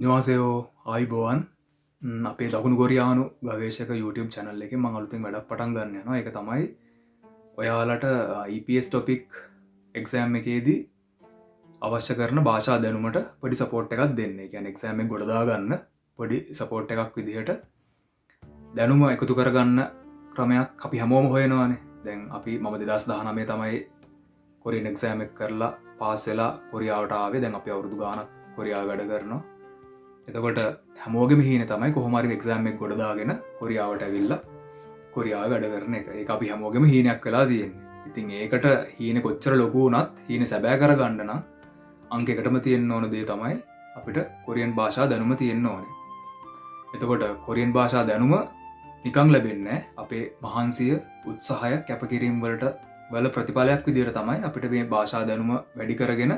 안녕하세요. ආයුබෝවන්. අපේ දකුණු කොරියානු ගවේෂක YouTube channel එකෙන් මම අලුතෙන් වැඩක් පටන් ගන්න යනවා. ඒක තමයි ඔයාලට EPS topic exam එකේදී අවශ්‍ය කරන භාෂා දැනුමට පොඩි සපෝට් එකක් දෙන්න. ඒ කියන්නේ එක්සෑම් එක ගොඩ දාගන්න පොඩි සපෝට් එකක් විදිහට දැනුම එකතු කරගන්න ක්‍රමයක් අපි හැමෝම හොයනවානේ. දැන් මම 2019 තමයි කොරියන් එක්සෑම් එක කරලා පාස් වෙලා කොරියාවට ආවේ. දැන් අපි අවුරුදු ගාණක් කොරියාවේ වැඩ කරනවා. එතකොට හැමෝගෙම හීන තමයි කොහොම හරි එක්සෑම් එක ගොඩ දාගෙන කොරියාවට ඇවිල්ලා කොරියාවේ වැඩ කරන එක. ඒක අපි හැමෝගෙම හීනයක් වෙලා තියෙන්නේ. ඉතින් ඒකට හීන කොච්චර ලොකු වුණත් හීන සැබෑ කරගන්න නම් අංක එකටම තියෙන්න ඕන දේ තමයි අපිට කොරියන් භාෂා දැනුම තියෙන්න ඕනේ. එතකොට කොරියන් භාෂා දැනුම නිකන් ලැබෙන්නේ නෑ. අපේ මහන්සිය, උත්සාහය, කැපකිරීම වලට වල ප්‍රතිඵලයක් විදිහට තමයි අපිට මේ භාෂා දැනුම වැඩි කරගෙන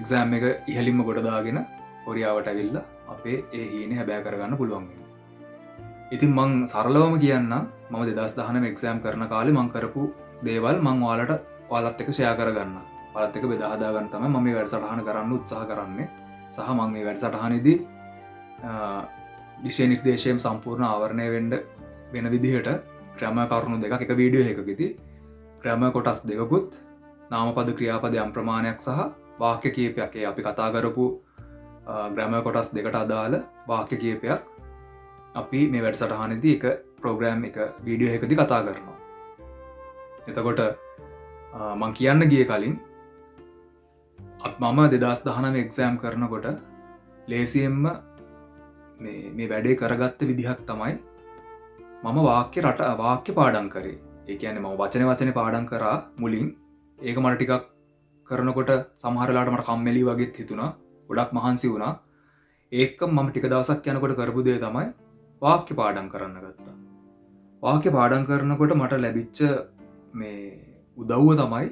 එක්සෑම් එක ඉහළින්ම ගොඩ දාගෙන කොරියාවට ඇවිල්ලා අපේ ඒ හීනේ හැබෑ කරගන්න පුළුවන් වෙන්නේ. ඉතින් මං සරලවම කියන්නම්, මම 2019 එක්සෑම් කරන කාලේ මං කරපු දේවල් මං ඔයාලත් එක්ක ෂෙයා කරගන්න. ඔයාලත් එක්ක බෙදා හදා ගන්න තමයි මම මේ වැඩසටහන කරන්න උත්සාහ කරන්නේ. සහ මං මේ වැඩසටහනේදී විෂය නිර්දේශයෙන් සම්පූර්ණ ආවරණය වෙන්න වෙන විදිහට ක්‍රම කරුණු දෙකක් එක වීඩියෝ එකකදී ක්‍රම කොටස් දෙකකුත්, නාමපද ක්‍රියාපද යම් ප්‍රමාණයක් සහ වාක්‍ය කීපයක්, ඒ අපි කතා කරපු ග්‍රැමර් කොටස් දෙකට අදාළ වාක්‍ය කීපයක් අපි මේ වැඩසටහනේදී එක ප්‍රෝග්‍රෑම් එක වීඩියෝ එකකදී කතා කරනවා. එතකොට මං කියන්න ගිය කලින් මම 2019 එක්සෑම් කරනකොට ලේසියෙන්ම මේ වැඩේ කරගත්ත විදිහක් තමයි මම වාක්‍ය පාඩම් කරේ. ඒ කියන්නේ මම වචන වචනේ පාඩම් කරා මුලින්. ඒක මට ටිකක් කරනකොට සමහර වෙලාවට මට කම්මැලි වගේත් හිතුණා. ගොඩක් මහන්සි වුණා. ඒක මම ටික දවසක් යනකොට කරපු දේ තමයි වාක්‍ය පාඩම් කරන්න ගත්තා. වාක්‍ය පාඩම් කරනකොට මට ලැබිච්ච මේ උදව්ව තමයි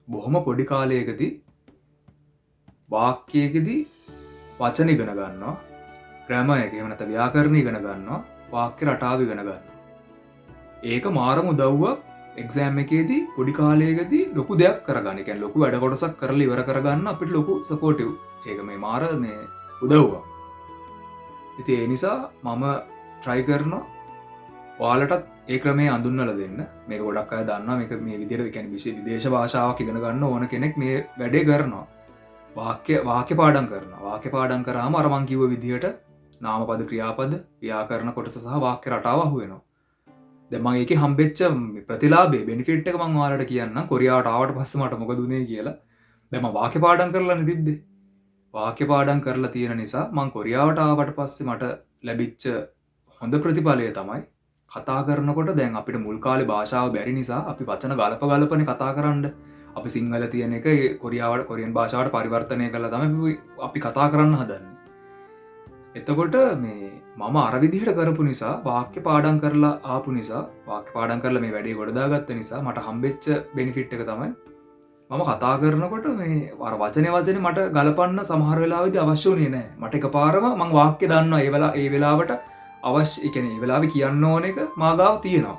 බොහොම පොඩි කාලයකදී වාක්‍යයකදී වචන ඉගෙන ගන්නවා, ග්‍රැමර් එක එහෙම නැත්නම් ව්‍යාකරණ ඉගෙන ගන්නවා, වාක්‍ය රටාව ඉගෙන ගන්නවා. ඒක මාරම උදව්වක් එක්සෑම් එකේදී පොඩි කාලයකදී ලොකු දෙයක් කරගන්න. ඒ කියන්නේ ලොකු වැඩ කොටසක් කරලා ඉවර කරගන්න අපිට ලොකු සපෝටිව්. ඒක මේ මාර මේ උදව්වක්. ඉතින් ඒ නිසා මම ට්‍රයි කරනවා ඔයාලටත් ඒ ක්‍රමය අඳුන්වලා දෙන්න. මේක ගොඩක් අය දන්නවා. මේක මේ විදිහට, ඒ කියන්නේ විදේශ භාෂාවක් ඉගෙන ගන්න ඕන කෙනෙක් මේ වැඩේ කරනවා. වාක්‍ය පාඩම් කරනවා. වාක්‍ය පාඩම් කරාම අර මං කිව්ව විදිහට නාමපද ක්‍රියාපද ව්‍යාකරණ කොටස සහ වාක්‍ය රටාව අහු වෙනවා. දැන් මං ඒකේ හම්බෙච්ච ප්‍රතිලාභේ බෙනිෆිට් එක මං ඔයාලට කියන්නම්. කොරියාවට ආවට පස්සේ මට මොකද වුනේ කියලා. දැන් මං වාක්‍ය පාඩම් කරලානේ තිබ්බේ. වාක්‍ය පාඩම් කරලා තියෙන නිසා මං කොරියාවට ආවට පස්සේ මට ලැබිච්ච හොඳ ප්‍රතිඵලය තමයි කතා කරනකොට දැන් අපිට මුල් කාලේ භාෂාව බැරි නිසා අපි වචන ගලප ගලපනේ කතා කරන්න. අපි සිංහල තියෙන එක ඒ කොරියන් භාෂාවට පරිවර්තනය කරලා තමයි අපි කතා කරන්න හදන්නේ. එතකොට මේ මම අර විදිහට කරපු නිසා, වාක්‍ය පාඩම් කරලා ආපු නිසා, වාක්‍ය පාඩම් කරලා මේ වැඩේ ගොඩ දාගත්ත නිසා මට හම්බෙච්ච බෙනිෆිට් එක තමයි මම කතා කරනකොට මේ අර වචනේ වචනේ මට ගලපන්න සමහර වෙලාවෙදි අවශ්‍ය වුණේ නෑ. මට එකපාරම මං වාක්‍ය දන්නවා. ඒ වෙලාව, ඒ වෙලාවට අවශ්‍ය, ඒ කියන්නේ ඒ වෙලාවේ කියන්න ඕන එක මා ගාව තියෙනවා.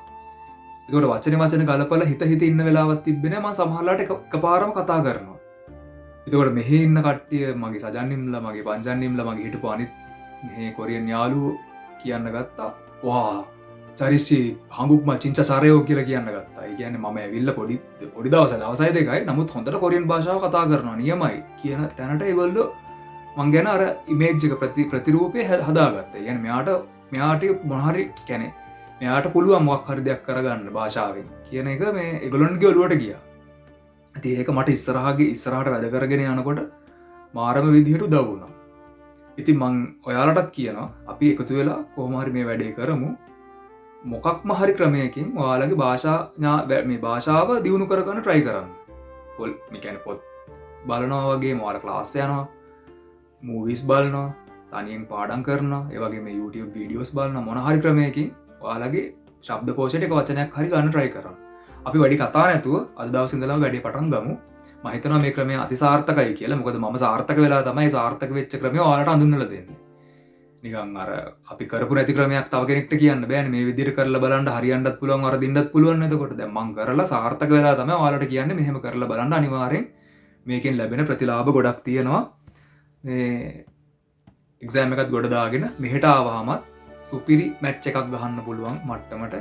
එතකොට වචනේ වචනේ ගලපලා හිත හිත ඉන්න වෙලාවක් තිබ්බේ නෑ. මං සමහර වෙලාවට එකපාරම කතා කරනවා. එතකොට මෙහි ඉන්න කට්ටිය, මගේ සජන්නිම්ලා, මගේ පංජන්නිම්ලා, මගේ හිටපු අනිත් මෙහි කොරියන් යාළුවෝ කියන්න ගත්තා, වා චරිස්සි හංගුක්ම චින්ච චරයෝ කියලා කියන්න ගත්තා. ඒ කියන්නේ මම ඇවිල්ලා පොඩි දවසයි, දවසයි දෙකයි. නමුත් හොඳට කොරියන් භාෂාව කතා කරනවා නියමයි කියන තැනට ඒගොල්ලෝ මං ගැන අර ඉමේජ් එක ප්‍රතිරූපය හදාගත්තා. ඒ කියන්නේ මෙයාට මොන හරි කියන්නේ මෙයාට පුළුවන් මොකක් හරි දෙයක් කරගන්න භාෂාවෙන් කියන එක මේ ඒගොල්ලන්ගේ ඔළුවට ගියා. ඉතින් ඒක මට ඉස්සරහට වැඩ කරගෙන යනකොට මාරම විදිහට උදව් වුණා. ඉතින් මං ඔයාලටත් කියනවා අපි එකතු වෙලා කොහොම හරි මේ වැඩේ කරමු. මොකක්ම හරි ක්‍රමයකින් ඔයාලගේ මේ භාෂාව දියුණු කරගන්න try කරන්න. මේ කියන්නේ පොත් බලනවා වගේම ඔයාලා ක්ලාස් යනවා, මූවිස් බලනවා, තනියෙන් පාඩම් කරනවා, ඒ වගේම මේ YouTube videos බලනවා. මොන හරි ක්‍රමයකින් ඔයාලගේ ශබ්දකෝෂයට එක වචනයක් හරි ගන්න try කරන්න. අපි වැඩි කතා නැතුව අද දවසේ ඉඳලම වැඩේ පටන් ගමු. මම හිතනවා මේ ක්‍රමය අතිසාර්ථකයි කියලා. මොකද මම සාර්ථක වෙලා තමයි සාර්ථක වෙච්ච ක්‍රමය ඔයාලට අඳුන්වලා දෙන්නේ. නිකන් අර අපි කරපු නැති ක්‍රමයක් තව කෙනෙක්ට කියන්න බෑනේ. මේ විදිහට කරලා බලන්න හරියන්නත් පුළුවන් වරදින්නත් පුළුවන්. එතකොට දැන් මං කරලා සාර්ථක වෙලා තමයි ඔයාලට කියන්නේ මෙහෙම කරලා බලන්න අනිවාර්යෙන් මේකෙන් ලැබෙන ප්‍රතිලාභ ගොඩක් තියෙනවා. මේ එක්සෑම් එකත් ගොඩ දාගෙන මෙහෙට ආවහමත් සුපිරි මැච් එකක් ගහන්න පුළුවන් මට්ටමට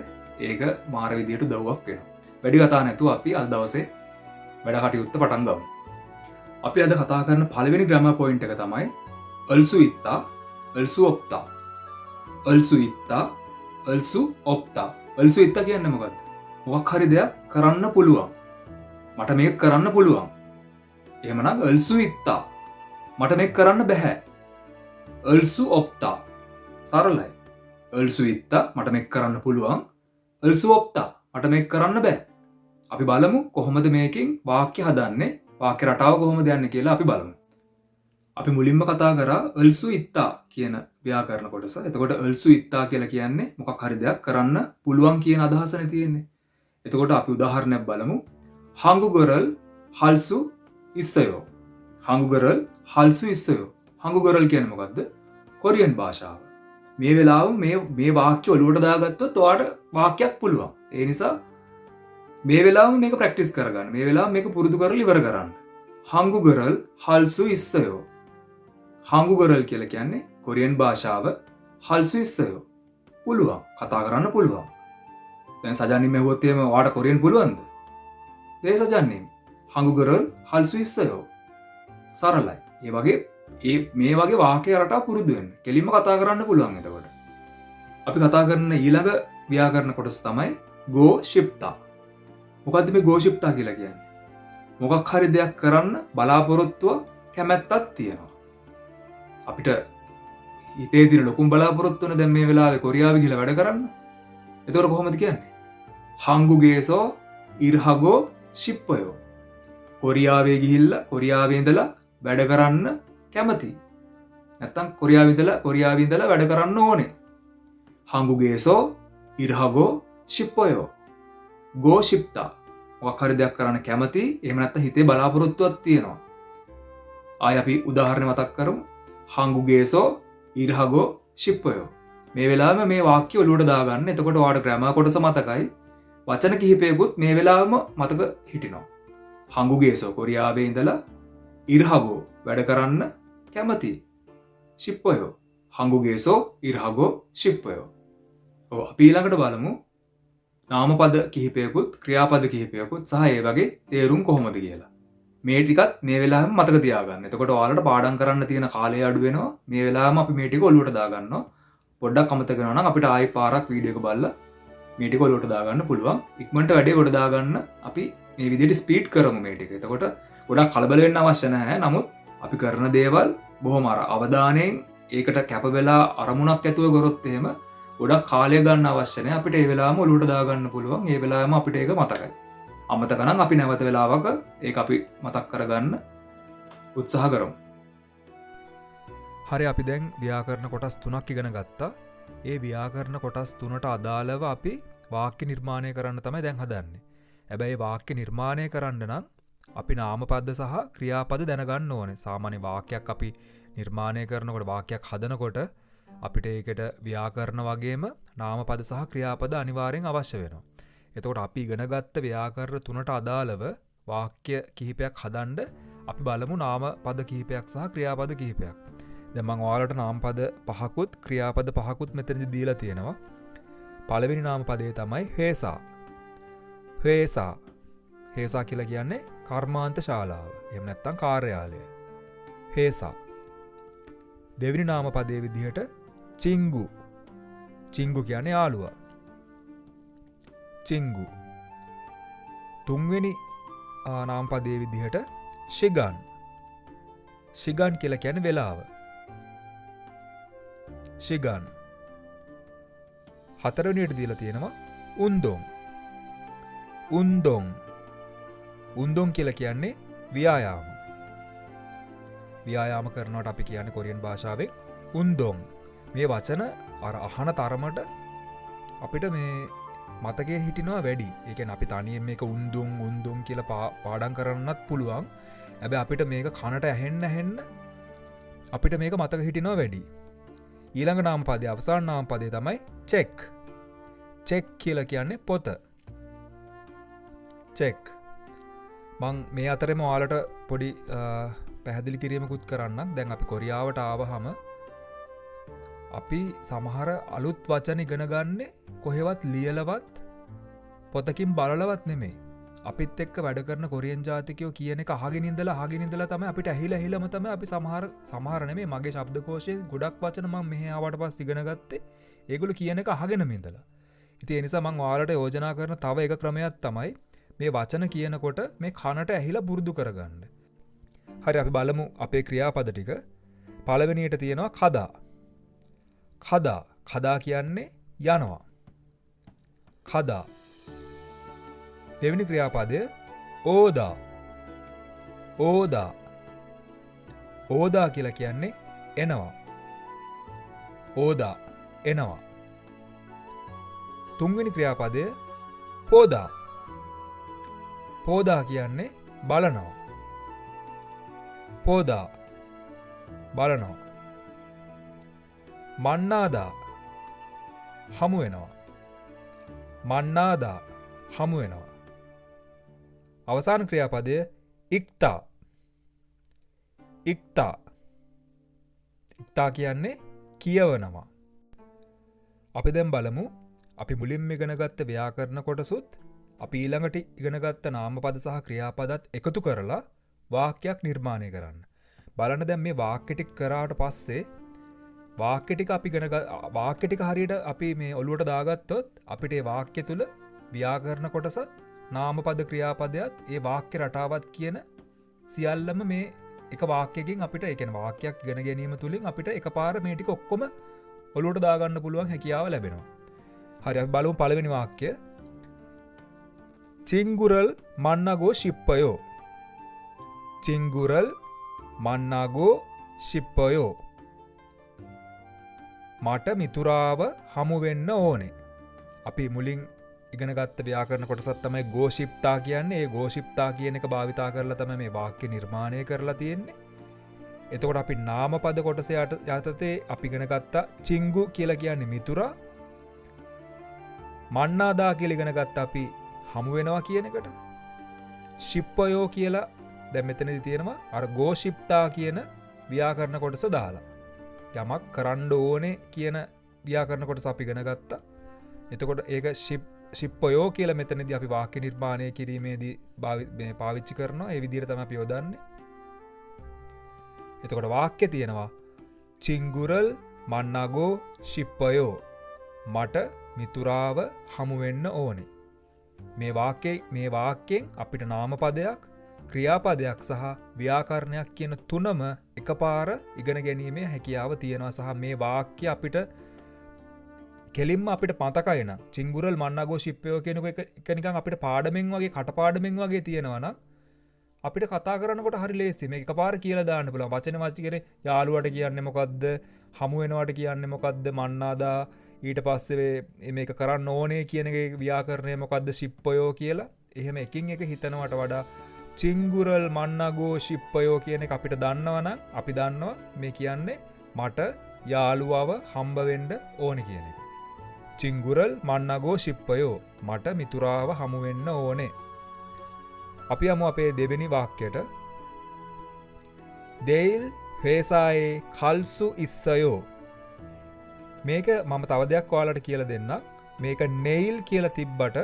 ඒක මාර විදියට උදව්වක් වෙනවා. වැඩි කතා නැතුව අපි අද දවසේ වැඩ කටයුත්ත පටන් ගමු. අපි අද කතා කරන පළවෙනි ග්‍රැමර් පොයින්ට් එක තමයි 을 수 있다, 을 수 없다. 을 수 있다, 을 수 없다. 을 수 있다 කියන්නේ මොකද්ද? මොකක් හරි දෙයක් කරන්න පුළුවන්. මට මේක කරන්න පුළුවන්. එහෙමනම් 을 수 있다. මට මේක කරන්න බැහැ. 을 수 없다. සරලයි. 을 수 있다 මට මේක කරන්න පුළුවන්. 을 수 없다 මට මේක කරන්න බෑ. අපි බලමු කොහොමද මේකෙන් වාක්‍ය හදන්නේ, වාක්‍ය රටාව කොහොමද යන්නේ කියලා අපි බලමු. අපි මුලින්ම කතා කරා 을 수 있다 කියන ව්‍යාකරණ කොටස. එතකොට 을 수 있다 කියලා කියන්නේ මොකක් හරි දෙයක් කරන්න පුළුවන් කියන අදහසනේ තියෙන්නේ. එතකොට අපි උදාහරණයක් බලමු. 한국어를 할 수 있어요. 한국어를 할 수 있어요. 한국어를 කියන්නේ මොකද්ද? කොරියන් භාෂාව. මේ වෙලාව මේ වාක්‍ය ඔලුවට දාගත්තොත් ඔයාට වාක්‍යයක් පුළුවන්. ඒ නිසා මේ වෙලාවම මේක ප්‍රැක්ටිස් කරගන්න. මේ වෙලාව මේක පුරුදු කරලා ඉවර කරන්න. 한국어를 할 수 있어요. 한국어를 කියලා කියන්නේ කොරියන් භාෂාව 할 수 있어요. පුළුවන්. කතා කරන්න පුළුවන්. දැන් සජානින් ඇහුවොත් එහෙම ඔයාට කොරියන් පුළුවන්ද? 네 사장님. 한국어를 할 수 있어요. සරලයි. ඒ වගේ මේ වගේ වාක්‍ය රටාව පුරුදු වෙන්න. කෙලින්ම කතා කරන්න පුළුවන් එතකොට. අපි කතා කරන ඊළඟ ව්‍යාකරණ කොටස තමයි 고 싶다. මොකද්ද මේ 고 싶다 කියලා කියන්නේ? මොකක් හරි දෙයක් කරන්න බලාපොරොත්තුව කැමැත්තක් තියෙනවා. අපිට හිතේ තියෙන ලොකුම බලාපොරොත්තුවනේ දැන් මේ වෙලාවේ කොරියාවේ ගිහලා වැඩ කරන්න. එතකොට කොහොමද කියන්නේ? 한국에서 일하고 싶어요. කොරියාවේ ගිහිල්ලා කොරියාවේ ඉඳලා වැඩ කරන්න කැමති. නැත්තම් කොරියාවේ ඉඳලා වැඩ කරන්න ඕනේ. 한국에서 일하고 싶어요. 고 싶다. මොකක් හරි දෙයක් කරන්න කැමති. එහෙම නැත්තම් හිතේ බලාපොරොත්තුවක් තියෙනවා. ආයෙ අපි උදාහරණ මතක් කරමු. 한국에서 일하고 싶어요. මේ වෙලාවෙම මේ වාක්‍ය ඔලුවට දාගන්න. එතකොට ඔයාට ග්‍රැමර් කොටස මතකයි. වචන කිහිපයකුත් මේ වෙලාවෙම මතක හිටිනවා. 한국에서 කොරියාවේ ඉඳලා 일하고 වැඩ කරන්න කැමති. 싶어요. 한국에서 일하고 싶어요. ඔව් අපි ඊළඟට බලමු නාමපද කිහිපයකුත් ක්‍රියාපද කිහිපයකුත් සහ ඒ වගේ තේරුම් කොහොමද කියලා. මේ ටිකත් මේ වෙලාවෙම මතක තියාගන්න. එතකොට ඔයාලට පාඩම් කරන්න තියෙන කාලය අඩු වෙනවා. මේ වෙලාවෙම අපි මේ ටික ඔලුවට දාගන්නවා. පොඩ්ඩක් අමතක වෙනවා නම් අපිට ආයි පාරක් වීඩියෝ එක බලලා මේ ටික ඔලුවට දාගන්න පුළුවන්. ඉක්මනට වැඩේ ගොඩ දාගන්න අපි මේ විදිහට ස්පීඩ් කරමු මේ ටික. එතකොට ගොඩක් කලබල වෙන්න අවශ්‍ය නැහැ. නමුත් අපි කරන දේවල් බොහොම අර අවධානයෙන් ඒකට කැප වෙලා අරමුණක් ඇතුව කරොත් එහෙම ගොඩක් කාලය ගන්න අවශ්‍ය නැහැ. අපිට ඒ වෙලාවම ඔලුවට දාගන්න පුළුවන්. ඒ වෙලාවම අපිට ඒක මතකයි. අමතක නම් අපි නැවත වෙලාවක ඒක අපි මතක් කරගන්න උත්සාහ කරමු. හරි, අපි දැන් ව්‍යාකරණ කොටස් තුනක් ඉගෙන ගත්තා. ඒ ව්‍යාකරණ කොටස් තුනට අදාළව අපි වාක්‍ය නිර්මාණය කරන්න තමයි දැන් හදන්නේ. හැබැයි වාක්‍ය නිර්මාණය කරන්න නම් අපි නාමපද සහ ක්‍රියාපද දැනගන්න ඕනේ. සාමාන්‍ය වාක්‍යයක් අපි නිර්මාණය කරනකොට, වාක්‍යයක් හදනකොට අපිට ඒකට ව්‍යාකරණ වගේම නාමපද සහ ක්‍රියාපද අනිවාර්යෙන් අවශ්‍ය වෙනවා. එතකොට අපි ඉගෙනගත්ත ව්‍යාකරණ තුනට අදාළව වාක්‍ය කිහිපයක් හදන්න අපි බලමු නාමපද කිහිපයක් සහ ක්‍රියාපද කිහිපයක්. දැන් මම ඔයාලට නාමපද පහකුත් ක්‍රියාපද පහකුත් මෙතනදි දීලා තියෙනවා. පළවෙනි නාමපදය තමයි හේසා. හේසා. හේසා කියලා කියන්නේ කර්මාන්ත ශාලාව. එහෙම නැත්නම් කාර්යාලය. හේසා. දෙවෙනි නාමපදයේ විදිහට චිංගු. චිංගු කියන්නේ යාළුවා. චිංගු. තුන්වෙනි නාමපදයේ විදිහට ශිගන්. ශිගන් කියලා කියන්නේ වෙලාව. ශිගන්. හතරවෙනියට දීලා තියෙනවා උන්දොන්. උන්දොන්. උන්දොන් කියලා කියන්නේ ව්‍යායාම. ව්‍යායාම කරනවට අපි කියන්නේ කොරියන් භාෂාවෙන් උන්දොන්. මේ වචන අර අහන තරමට අපිට මේ මතකයේ හිටිනවා වැඩි. ඒ කියන්නේ අපි තනියෙන් මේක උන්දුම් උන්දුම් කියලා පාඩම් කරන්නත් පුළුවන්. හැබැයි අපිට මේක කනට ඇහෙන්න ඇහෙන්න අපිට මේක මතක හිටිනවා වැඩි. ඊළඟ නාමපදය, අවසාන නාමපදය තමයි චෙක්. චෙක් කියලා කියන්නේ පොත. චෙක්. මං මේ අතරෙම ඔයාලට පොඩි පැහැදිලි කිරීමකුත් කරන්නම්. දැන් අපි කොරියාවට ආවහම අපි සමහර අලුත් වචන ඉගෙන ගන්නේ කොහෙවත් ලියලවත් පොතකින් බලලවත් නෙමෙයි. අපිත් එක්ක වැඩ කරන කොරියන් ජාතිකයෝ කියන එක අහගෙන ඉඳලා අහගෙන ඉඳලා තමයි අපිට ඇහිලා ඇහිලාම තමයි අපි සමහර සමහර නෙමෙයි, මගේ ශබ්දකෝෂයේ ගොඩක් වචන මම මෙහෙ ආවට පස්සේ ඉගෙන ගත්තේ ඒගොල්ලෝ කියන එක අහගෙනම ඉඳලා. ඉතින් ඒ නිසා මං ඔයාලට යෝජනා කරන තව එක ක්‍රමයක් තමයි මේ වචන කියනකොට මේ කනට ඇහිලා පුරුදු කරගන්න. හරි, අපි බලමු අපේ ක්‍රියාපද ටික. පළවෙනියට තියෙනවා කදා. කදා. කදා කියන්නේ යනවා. කදා. දෙවෙනි ක්‍රියාපදය ඕදා. ඕදා. ඕදා කියලා කියන්නේ එනවා. ඕදා එනවා. තුන්වෙනි ක්‍රියාපදය පෝදා. පෝදා කියන්නේ බලනවා. පෝදා බලනවා. මන්නාදා හමු වෙනවා. මන්නාදා හමු වෙනවා. අවසාන ක්‍රියාපදය ඉක්තා. ඉක්තා. ඉක්තා කියන්නේ කියවනවා. අපි දැන් බලමු අපි මුලින්ම ඉගෙනගත්ත ව්‍යාකරණ කොටසුත් අපි ඊළඟට ඉගෙනගත්ත නාමපද සහ ක්‍රියාපදත් එකතු කරලා වාක්‍යයක් නිර්මාණය කරන්න. බලන්න දැන් මේ වාක්‍ය ටික කරාට පස්සේ වාක්‍ය ටික අපි ඉගෙන වාක්‍ය ටික හරියට අපි මේ ඔලුවට දාගත්තොත් අපිට ඒ වාක්‍ය තුල ව්‍යාකරණ කොටසත් නාමපද ක්‍රියාපදයක් ඒ වාක්‍ය රටාවත් කියන සියල්ලම මේ එක වාක්‍යයකින් අපිට, ඒ කියන්නේ වාක්‍යයක් ඉගෙන ගැනීම තුලින් අපිට එකපාර මේ ටික ඔක්කොම ඔලුවට දාගන්න පුළුවන් හැකියාව ලැබෙනවා. හරි, අපි බලමු පළවෙනි වාක්‍ය. චිංගුරල් මන්නගෝ ශිප්පයෝ. චිංගුරල් මන්නගෝ ශිප්පයෝ. මට මිතුරාව හමු වෙන්න ඕනේ. අපි මුලින් ඉගෙන ගත්ත ව්‍යාකරණ කොටසක් තමයි ගෝශිප්තා කියන්නේ. ඒ ගෝශිප්තා කියන එක භාවිතා කරලා තමයි මේ වාක්‍ය නිර්මාණය කරලා තියෙන්නේ. එතකොට අපි නාමපද කොටස යටතේ අපි ඉගෙන ගත්තා චිංගු කියලා කියන්නේ මිතුරා, මන්නාදා කියලා ඉගෙන ගත්තා අපි හමු වෙනවා කියන එකට, ශිප්පයෝ කියලා දැන් මෙතනදී තියෙනවා අර ගෝශිප්තා කියන ව්‍යාකරණ කොටස දාලා යමක් කරන්න ඕනේ කියන ව්‍යාකරණ කොටස අපි ඉගෙන ගත්තා. එතකොට ඒක ශිප්පයෝ කියලා මෙතනදී අපි වාක්‍ය නිර්මාණය කිරීමේදී මේ පාවිච්චි කරනවා. ඒ විදිහට තමයි අපි යොදන්නේ. එතකොට වාක්‍ය තියෙනවා චිංගුරල් මන්නගෝ ශිප්පයෝ. මට මිතුරාව හමු වෙන්න ඕනේ. මේ වාක්‍යයෙන් අපිට නාමපදයක්, ක්‍රියාපදයක් සහ ව්‍යාකරණයක් කියන තුනම එකපාර ඉගෙන ගැනීමේ හැකියාව තියෙනවා. සහ මේ වාක්‍ය අපිට කෙලින්ම අපිට මතකයි නම් චිංගුරල් මන්නගෝ ශිප්පයෝ කියන එක නිකන් අපිට පාඩමෙන් වගේ කටපාඩමෙන් වගේ තියෙනවා නම් අපිට කතා කරනකොට හරි ලේසි. මේක එකපාර කියලා දාන්න පුළුවන්. වචන වචන කියන්නේ යාළුවට කියන්නේ මොකද්ද, හමු වෙනවට කියන්නේ මොකද්ද, මන්නාදා, ඊට පස්සේ මේක කරන්න ඕනේ කියන එකේ ව්‍යාකරණය මොකද්ද, ශිප්පයෝ කියලා. එහෙම එකින් එක හිතනවට වඩා චිංගුරල් මන්නගෝ ශිප්පයෝ කියන එක අපිට දන්නවනම් අපි දන්නවා මේ කියන්නේ මට යාළුවව හම්බ වෙන්න ඕනේ කියන එක. චිංගුරල් මන්නගෝ ශිප්පයෝ, මට මිතුරාව හමු වෙන්න ඕනේ. අපි යමු අපේ දෙවෙනි වාක්‍යයට. දෙයිල් හේසායේ කල්සු ඉස්සයෝ. මේක මම තව දෙයක් ඔයාලට කියලා දෙන්නම්. මේක නෙයිල් කියලා තිබ්බට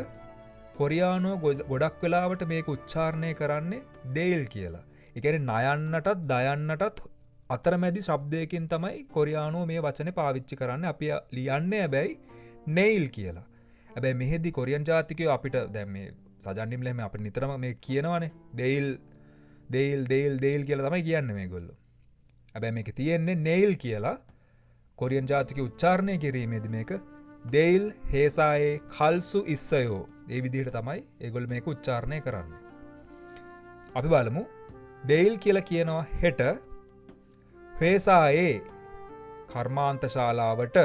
කොරියානුව ගොඩක් වෙලාවට මේක උච්චාරණය කරන්නේ දෙයිල් කියලා. ඒ කියන්නේ නයන්නටත් දයන්නටත් අතරමැදි ශබ්දයකින් තමයි කොරියානුව මේ වචනේ පාවිච්චි කරන්නේ. අපි ලියන්නේ හැබැයි නෙයිල් කියලා. හැබැයි මෙහෙදි කොරියන් ජාතිකයෝ අපිට දැන් මේ සජන්ඩිම්ලා එහෙම අපිට නිතරම මේ කියනවනේ දෙයිල් දෙයිල් දෙයිල් දෙයිල් කියලා තමයි කියන්නේ මේගොල්ලෝ. හැබැයි මේකේ තියෙන්නේ නෙයිල් කියලා. කොරියන් ජාතිකයෝ උච්චාරණය කිරීමේදී මේක දෙයිල් හේසායේ කල්සු ඉස්සයෝ ඒ විදිහට තමයි ඒගොල්ලෝ මේක උච්චාරණය කරන්නේ. අපි බලමු. දෙයිල් කියලා කියනවා හෙට, හේසායේ කර්මාන්ත ශාලාවට,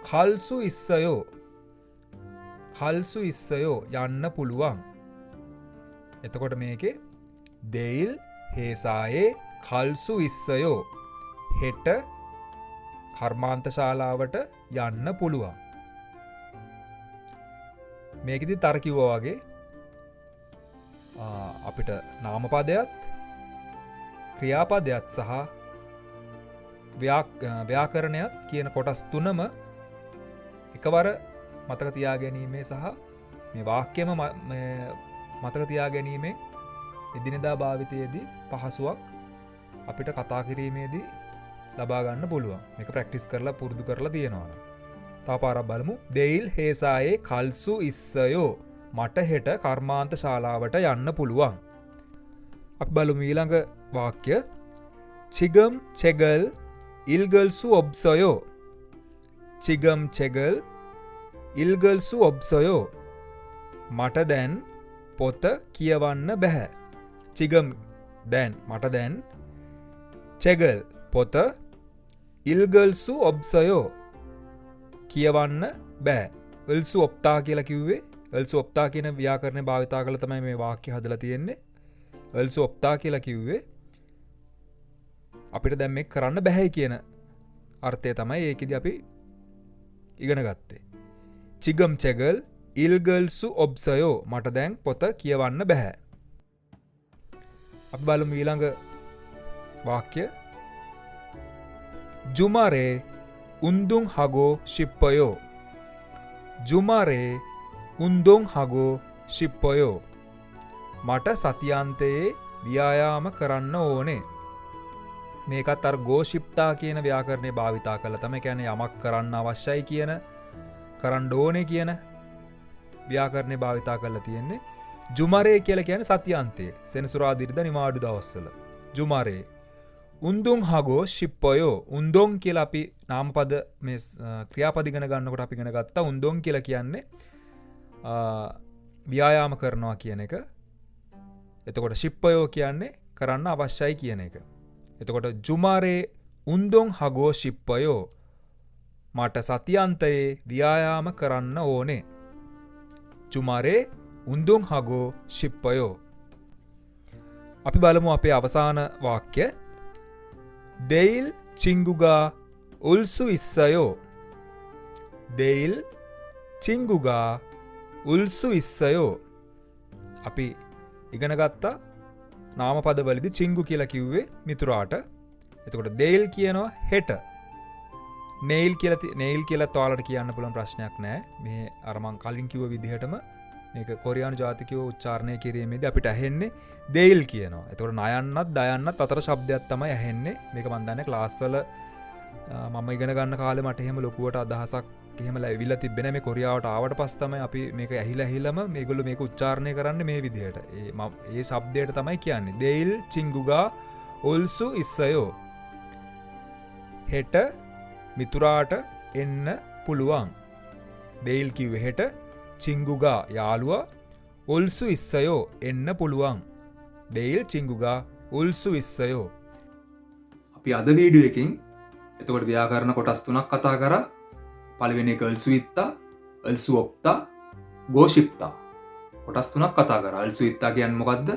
කල්සු ඉස්සයෝ, කල්සු ඉස්සයෝ යන්න පුළුවන්. එතකොට මේකේ දෙයිල් හේසායේ කල්සු ඉස්සයෝ හෙට කර්මාන්ත ශාලාවට යන්න පුළුවන්. මේකෙදි තර කිව්වා වගේ අපිට නාමපදයක්, ක්‍රියාපදයක් සහ ව්‍යාකරණයත් කියන කොටස් තුනම එකවර මතක තියා ගැනීමේ සහ මේ වාක්‍යම මතක තියා ගැනීමේ එදිනෙදා භාවිතයේදී පහසුවක් අපිට කතා කිරීමේදී ලබා ගන්න පුළුවන්. මේක ප්‍රැක්ටිස් කරලා පුරුදු කරලා තියෙනවා නම්. තව පාරක් බලමු. දෙයිල් හේසායේ කල්සු ඉස්සයෝ. මට හෙට කර්මාන්ත ශාලාවට යන්න පුළුවන්. අපි බලමු ඊළඟ වාක්‍ය. චිගම් චෙගල් ඉල්ගල්සු ඔබ්සයෝ. චිගම් චෙගල් ඉල්ගල්සු ඔබ්සයෝ. මට දැන් පොත කියවන්න බැහැ. චිගම් දැන්, මට දැන්, චෙගල් පොත, ඉල්ගල්සු ඔබ්සයෝ කියවන්න බෑ. ඉල්සු ඔප්තා කියලා කිව්වේ ඉල්සු ඔප්තා කියන ව්‍යාකරණය භාවිතා කරලා තමයි මේ වාක්‍ය හදලා තියෙන්නේ. ඉල්සු ඔප්තා කියලා කිව්වේ අපිට දැන් මේක කරන්න බැහැ කියන අර්ථය තමයි ඒකෙදි අපි ඉගෙන ගත්තේ. චිගම් චෙගල් ඉල්ගල්සු ඔබ්සයෝ. මට දැන් පොත කියවන්න බැහැ. අපි බලමු ඊළඟ වාක්‍ය. ජුමාරේ උන්දුන් හගෝ ශිප්පයෝ. ජුමාරේ උන්දුන් හගෝ ශිප්පයෝ. මට සතියන්තයේ ව්‍යායාම කරන්න ඕනේ. මේකත් අර ගෝශිප්තා කියන ව්‍යාකරණය භාවිතා කළා තමයි. කියන්නේ යමක් කරන්න අවශ්‍යයි කියන, කරන්න ඕනේ කියන ව්‍යාකරණය භාවිතා කරලා තියෙන්නේ. ජුමරේ කියලා කියන්නේ සතියන්තයේ, සෙනසුරාදා ඉරිදා නිවාඩු දවස්වල. ජුමරේ උන්දුන් හගෝ ශිප්පයෝ. උන්දොන් කියලා අපි නාමපද මේ ක්‍රියාපද ඉගෙන ගන්නකොට අපි ඉගෙන ගත්තා. උන්දොන් කියලා කියන්නේ ව්‍යායාම කරනවා කියන එක. එතකොට ශිප්පයෝ කියන්නේ කරන්න අවශ්‍යයි කියන එක. එතකොට ජුමාරේ උන්දොන් හගෝ ශිප්පයෝ. මට සතියන්තයේ ව්‍යායාම කරන්න ඕනේ. ජුමාරේ උන්දොන් හගෝ ශිප්පයෝ. අපි බලමු අපේ අවසාන වාක්‍ය. දෙයිල් චිංගුගා උල්සු ඉස්සයෝ. දෙයිල් චිංගුගා උල්සු ඉස්සයෝ. අපි ඉගෙන ගත්තා නාමපදවලදී චිංගු කියලා කිව්වේ මිතුරාට. එතකොට දෙයිල් කියනවා හෙට. නෙයිල් කියලා නෙයිල් කියලා ඔයාලට කියන්න පුළුවන් ප්‍රශ්නයක් නෑ. මේ අර මං කලින් කිව්ව විදිහටම මේක කොරියානු ජාතිකයෝ උච්චාරණය කිරීමේදී අපිට ඇහෙන්නේ දෙයිල් කියනවා. එතකොට නයන්නත් දයන්නත් අතර ශබ්දයක් තමයි ඇහෙන්නේ. මේක මං දන්නේ ක්ලාස් වල මම ඉගෙන ගන්න කාලේ මට එහෙම ලොකුවට අදහසක් එහෙම ලැබිලා තිබ්බේ නෑ. මේ කොරියාවට ආවට පස්සේ තමයි අපි මේක ඇහිලා ඇහිලම මේගොල්ලෝ මේක උච්චාරණය කරන්නේ මේ විදිහට. ඒ ශබ්දයට තමයි කියන්නේ. දෙයිල් චිංගුගා උල්සු ඉස්සයෝ. හෙට මිතුරාට එන්න පුළුවන්. දෙයිල් කිව්වේ හෙට, චිංගුගා යාළුවා, උල්සු ඉස්සයෝ එන්න පුළුවන්. දෙයිල් චිංගුගා උල්සු ඉස්සයෝ. අපි අද වීඩියෝ එකකින් එතකොට ව්‍යාකරණ කොටස් තුනක් කතා කරා. පළවෙනි එක අල්සු ඉත්තා, අල්සු ඔප්තා, ගෝශිප්තා. කොටස් තුනක් කතා කරා. අල්සු ඉත්තා කියන්නේ මොකද්ද?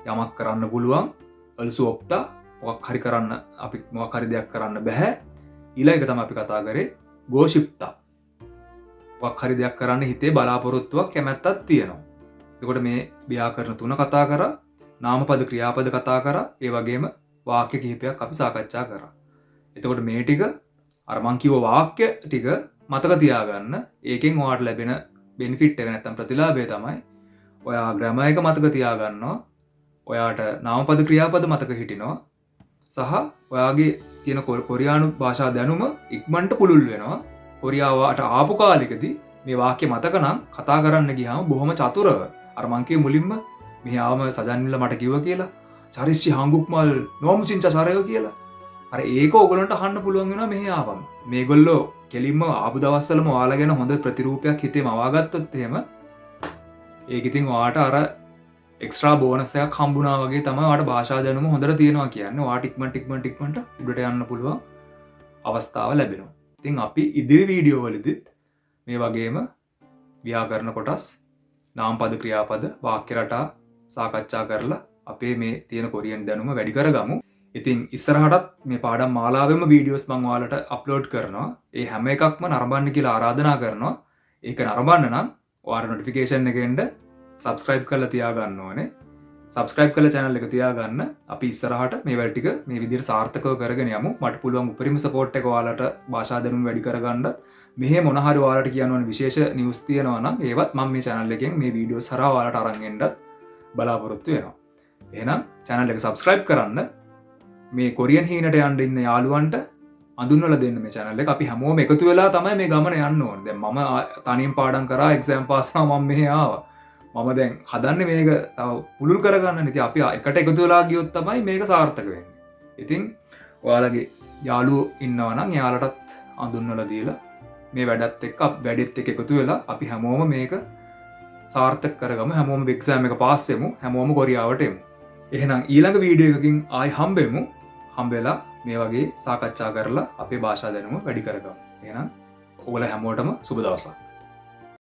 යමක් කරන්න පුළුවන්. අල්සු ඔප්තා මොකක් හරි කරන්න, අපි මොකක් හරි දෙයක් කරන්න බැහැ. ඊළඟ එක තමයි අපි කතා කරේ ගෝශිප්තා. මොකක් හරි දෙයක් කරන්න හිතේ බලාපොරොත්තුවක් කැමැත්තක් තියෙනවා. එතකොට මේ ව්‍යාකරණ තුන කතා කරා, නාමපද ක්‍රියාපද කතා කරා, ඒ වගේම වාක්‍ය කිහිපයක් අපි සාකච්ඡා කරා. එතකොට මේ ටික අර මං කිව්ව වාක්‍ය ටික මතක තියාගන්න. ඒකෙන් ඔයාට ලැබෙන බෙනිෆිට් එක නැත්තම් ප්‍රතිලාභය තමයි ඔයා ග්‍රැමර් එක මතක තියාගන්නවා, ඔයාට නාමපද ක්‍රියාපද මතක හිටිනවා, සහ ඔයාගේ තියෙන කොරියානු භාෂා දැනුම ඉක්මනට පුළුල් වෙනවා. කොරියාවට ආපු කාලෙකදී මේ වාක්‍ය මතක නම් කතා කරන්න ගියාම බොහොම චතුරව. අර මං කිව්වේ මුලින්ම මෙහි ආවම සජන්විල්ලා මට කිව්වා කියලා චරිස්සි හංගුක්මල් නෝමුසින්චා සරයෝ කියලා. අර ඒක ඕගොල්ලන්ට අහන්න පුළුවන් වෙනවා මෙහි ආවම. මේගොල්ලෝ කෙලින්ම ආපු දවස්වලම ඔයාලා ගැන හොඳ ප්‍රතිරූපයක් හිතේ මවාගත්තොත් එහෙම ඒක ඉතින් ඔයාට අර එක්ස්ට්‍රා බෝනස් එකක් හම්බුණා වගේ තමයි ඔයාට භාෂා දැනුම හොඳට තියෙනවා කියන්නේ. ඔයාට ඉක්මනට ඉක්මනට ඉක්මනට උඩට යන්න පුළුවන් අවස්ථාව ලැබෙනවා. ඉතින් අපි ඉදිරි වීඩියෝ වලදීත් මේ වගේම ව්‍යාකරණ කොටස්, නාමපද ක්‍රියාපද, වාක්‍ය රටා සාකච්ඡා කරලා අපේ මේ තියෙන කොරියන් දැනුම වැඩි කරගමු. ඉතින් ඉස්සරහටත් මේ පාඩම් මාලාවෙම වීඩියෝස් මං ඔයාලට අප්ලෝඩ් කරනවා. ඒ හැම එකක්ම නරඹන්න කියලා ආරාධනා කරනවා. ඒක නරඹන්න නම් ඔයාලට නොටිෆිකේෂන් එක එන්න සබ්ස්ක්‍රයිබ් කරලා තියාගන්න ඕනේ. සබ්ස්ක්‍රයිබ් කරලා channel එක තියාගන්න. අපි ඉස්සරහට මේ වැඩ ටික මේ විදිහට සාර්ථකව කරගෙන යමු. මට පුළුවන් උපරිම සපෝට් එක ඔයාලට භාෂා දැනුම වැඩි කරගන්න. මෙහෙ මොන හරි ඔයාලට කියන්න ඕන විශේෂ නිවුස් තියෙනවා නම් ඒවත් මම මේ channel එකෙන් මේ වීඩියෝස් හරහා ඔයාලට අරන් එන්නත් බලාපොරොත්තු වෙනවා. එහෙනම් channel එක සබ්ස්ක්‍රයිබ් කරන්න. මේ කොරියන් හීනට යන්න ඉන්න යාළුවන්ට අඳුන්වලා දෙන්න මේ channel එක. අපි හැමෝම එකතු වෙලා තමයි මේ ගමන යන්න ඕනේ. දැන් මම තනියෙන් පාඩම් කරා, එක්සෑම් පාස් වුණා, මම මෙහෙ ආවා. මම දැන් හදන්නේ මේක තව පුළුල් කරගන්න. ඉතින් අපි එකට එකතු වෙලා ගියොත් තමයි මේක සාර්ථක වෙන්නේ. ඉතින් ඔයාලගේ යාළුවෝ ඉන්නවා නම් එයාලටත් අඳුන්වලා දීලා මේ වැඩත් එක්ක වැඩෙත් එක්ක එකතු වෙලා අපි හැමෝම මේක සාර්ථක කරගමු. හැමෝම එක්සෑම් එක පාස් වෙමු. හැමෝම කොරියාවට එමු. එහෙනම් ඊළඟ වීඩියෝ එකකින් ආයි හම්බෙමු. හම්බෙලා මේ වගේ සාකච්ඡා කරලා අපේ භාෂා දැනුම වැඩි කරගමු. එහෙනම් ඔයාලා හැමෝටම සුබ දවසක්.